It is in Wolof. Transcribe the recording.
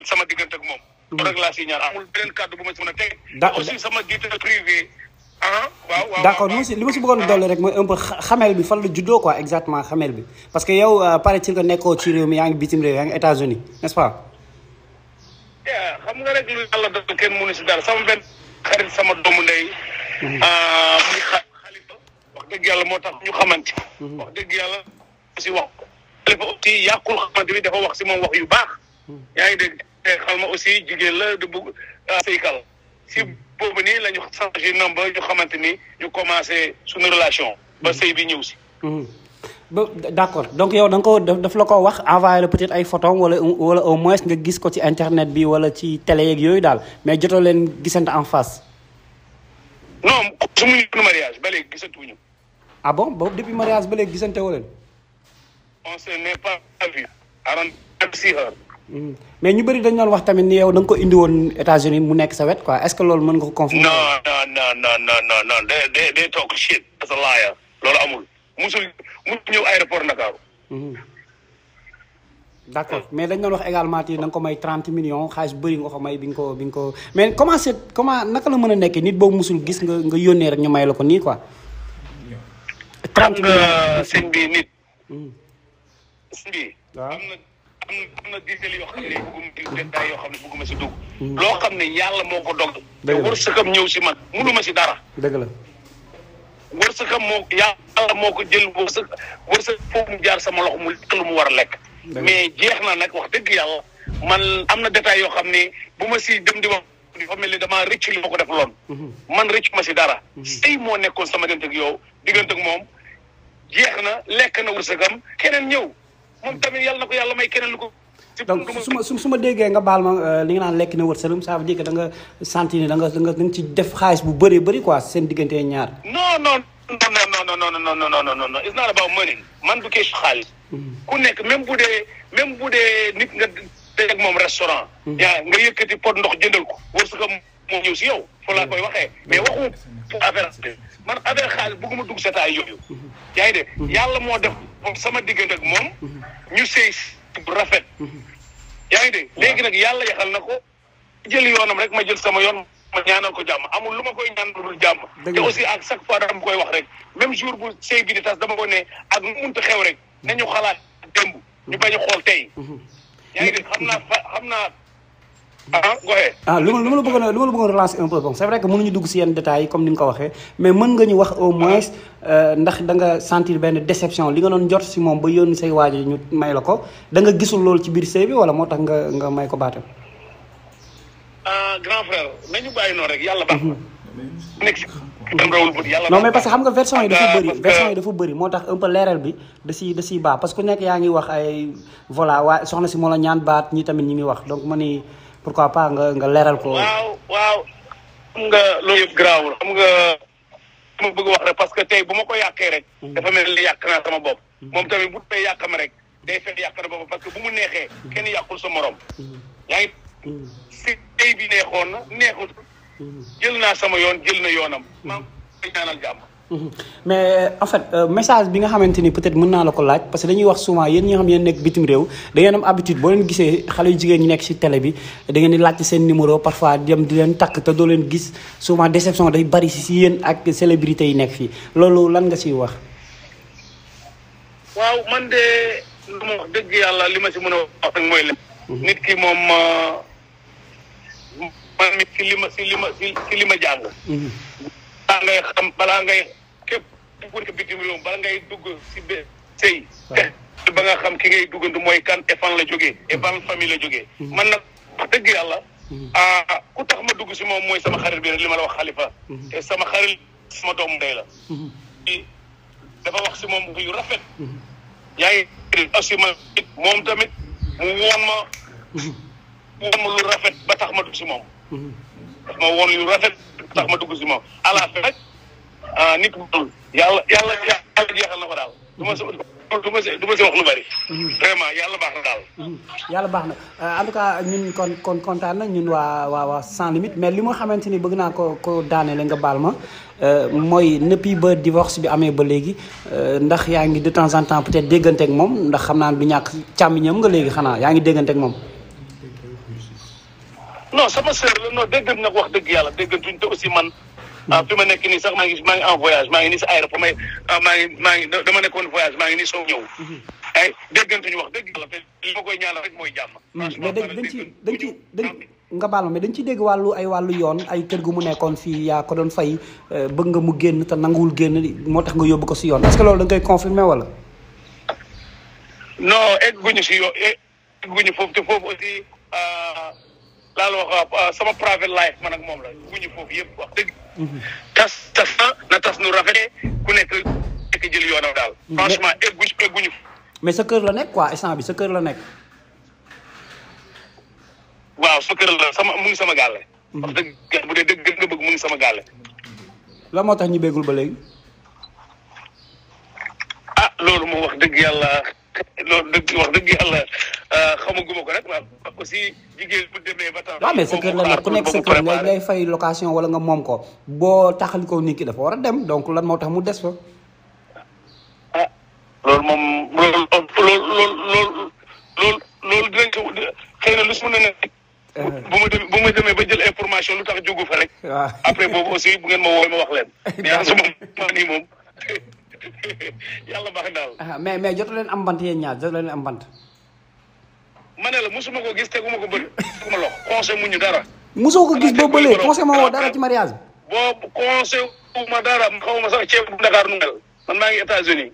sama diggante ak moom. loolu rek laa si ñaan amul beneen kàddu bu ma si mën a teg. aussi sama vie privée. waaw d'accord li ma si bëggoon dolli rek mooy un peu xamel bi fan la juddoo quoi exactement xamel bi parce que yow paraît-il que nekkoo ci réew mi yaa ngi bitim réew yaa ngi États-Unis n'est-ce pas. xam nga rek lu yàlla doon kenn mënu si dara sama benn xarit sama doomu ndey. muy Xalifa wax dëgg yàlla moo tax ñu xamante. wax dëgg yàlla si wax Xalifa aussi yàqul xamante bi dafa wax si moom wax yu baax. yaa ngi dégg xal ma aussi jigéen la de bëgg sëykal si boobu nii la ñu changé number ñu xamante ni ñu commencé suñu relation ba sëy bi ñëw si. d'accord donc yow da nga ko daf la ko wax envoyé la peut-être ay photos wala au moins nga gis ko ci internet bi wala ci télé yeeg yooyu daal mais jotoo leen gisante en face. non suñu mariage ba léegi gisatuñu. ah bon boobu depuis mariage ba léegi gisante woo leen. on se n'est pas vu. around 6 heures. mais ñu bëri dañu doon wax tamit ni yow da nga ko indi woon États-Unis mu nekk sa wet quoi est-ce que loolu mën nga ko confirmer. non day talk shit as a liar loolu amul musul ñëw aéroport Ndakaaru. d'accord mais dañ doon wax également ti da nga ko may 30 millions xaalis bëri nga ko may bi nga ko mais comment naka la mën a nekkee nit boobu musul gis nga yónnee rek ñu may la ko nii quoi. 30 millions sëñ bi nit. sëñ bi. waaw am na diisel yoo xam ne détails yoo xam ne bëgguma si dugg. loo xam ne yàlla moo ko dog. te wërsëgam ñëw si man mënuma si dara. dëgg la. wërsëgam yàlla moo ko jël wërsëg foofu mu jaar sama loxo mu lekk lu mu war a lekk. mais jeex na nag wax dëgg yàlla man am na détails yoo xam ne bu ma si dem di wax dafa mel ni damaa rëcc li ma ko def loon. man rëcc ma si dara. sëy moo nekkoon sama diggante ak yow diggante ak moom jeex na lekk na wërsëgam keneen ñëw. moom tamit yàlla na ko yàlla may keneen lu ko. donc su ma déggee nga baal ma li nga naan lekk na wërsëgam ça veut dire que da nga sentir ni da nga ci def xaalis bu bëri quoi seen diggante ñaar. non it's not about money man du question xaalis. ku nekk même bu dee nit nga teg moom restaurant. yaa nga yëkkati pot ndox jëndal ko wërsëgam moo ñëw si yow foo laa koy waxee mais waxu pour affaire man affaire xaalis bëgguma dugg setaay yooyu. yaa ngi dégg yàlla moo def sama diggante ak moom ñu sëy bu rafet. yaa ngi dégg léegi nag yàlla yaxal na ko jël yoonam rek ma jël sama yoon ma ñaanal ko jàmm amul lu ma koy ñaan lu dul jàmm. te aussi ak chaque fois dama koy wax rek même jour bu sëy bi di tas dama ko ne ak nu munti xew rek nañu xalaat démb ñu bañ a xool tey. yaa ngi dégg xam naa. lu ma la bëggoon relancer un peu bon c'est vrai que mënuñu dugg si yenn détails yi comme ni nga ko waxee mais mën nga ñu wax au moins ndax da nga sentir benn déception li nga doon jot si moom ba yónni say waaj ñu may la ko da nga gisul loolu ci biir sëy bi wala moo tax nga may ko baatam. grand frère nañu bàyyi noonu rek yàlla baax na. nekk si non mais parce que xam nga version yi dafa bëri moo tax un peu leeral bi da siy baax parce que ku nekk yaa ngi wax ay voilà waaye soxna si moo la ñaan baat ñi tamit ñi ngi wax donc ma ni pourquoi pas nga leeral ko. waaw xam nga loolu yëpp garaawul xam nga ma bëgg wax rek parce que tey bu ma ko yàqee rek. dafa mel ni yàq naa sama bopp. moom tamit bu tey yàq ma rek day fekk yàq na bopp parce que bu mu neexee kenn yàqul sa morom. yaa ngi si tey bi neexoon na neexul. jël naa sama yoon jël na yoonam. maa ngi koy ñaanal jàmm. mais en fait message bi nga xamante ni peut-être mën naa la ko laaj parce que dañuy wax souvent yéen ñi nga xam yéen nekk bitim réew da ngeen am habitude boo leen gisee xale yu jigéen ñi nekk ci télé bi da ngeen di laajte seen numéro parfois dem di leen takk te doo leen gis souvent déception day bari ci yéen ak célébrité yi nekk fii loolu lan nga ciy wax. waaw man de lu ma wax dëgg yàlla li ma ci mën a wax rek mooy nit ki moom man mi ci li ma jàng. balaa ngay képp ku nekk bitim réew bala ngay dugg si sëy ba nga xam ki ngay duggandu mooy kan et fan la jógee et ban famille la jógee. man nag wax dëgg yàlla ku tax ma dugg si moom mooy sama xarit bi rek li ma la wax Xalifa. te sama xarit sama doomu ndey la. dafa wax si moom yu rafet. yaa ngi aussi moom tamit mu woon ma lu rafet ba tax ma dugg si moom. daf ma woon lu rafet tax ma dugg si moom à la fin nag nit ku dul yàlla jeexal na ko daal du ma si wax lu bari. vraiment yàlla baax na daal. yàlla baax na en tout cas ñun kon kontaan na ñun waa sans limite mais li ma xamante ni bëgg naa ko daanele nga baal ma mooy nëppi ba divorce bi amee ba léegi ndax yaa ngi de temps en temps peut-être déggante ak moom ndax xam naa du ñàkk càmmiñam nga léegi xanaa yaa ngi déggante ak moom. non sama sœur la non dégg nag wax dëgg yàlla déggantuñ te aussi man. fi ma nekk nii sax maa ngi en voyage maa ngi nii si aéroport maa ngi dama nekkoon voyage maa ngi nii soo ñëw. ay déggantuñu wax dëgg yàlla te li ma koy ñaanal rek mooy jàmm. mais dañ nga baal ma mais dañ ci dégg wàllu yoon ay kër gu mu nekkoon fii yaa ko doon fay bëgg nga mu génn te nanguwul génn moo tax nga yóbbu ko si yoon est-ce que loolu da nga koy confirmer wala. non egguñu si yoon egguñu foofu te foofu aussi laal wax sama private life man ak moom la egguñu foofu yëpp wax dëgg. tas na tas nu rafetee ku nekk jël yoonam daal. franchement egguñu. mais sa kër la nekk quoi instant bi sa kër la nekk. waaw sa kër la mu ngi sama gàlle. wax dëgg bu dee dëgg nga bëgg mu ngi sama gàlle. la moo tax ñu béggul ba léegi. loolu moom wax dëgg yàlla wax dëgg yàlla xamaguma ko rek waaw aussi jigéen bu demee ba tax. waaw mais sa kër la nekk ku nekk sa kër ngay fay location wala nga moom ko boo taxali ko nit ki dafa war a dem donc lan moo tax mu des fa. loolu moom loolu dinañ ko xëy na lu su mën a nekk. bu ma demee ba jël information lu tax jógu fa rek. waaw après boobu aussi bu ngeen ma woo ma wax leen. mais su ma nii moom yàlla baax daal. mais jotu leen am bant yéen ñaar jotu leen am bant. ma ne la mosuma ko gis teguma ko bëri teguma loxo conseil mu ñu dara. mosoo ko gis boobu ba léegi conseil ma woo dara ci mariage bi. boobu conseil ma dara xaw ma sax ceeb bu Dakar nu mel man maa ngi États-Unis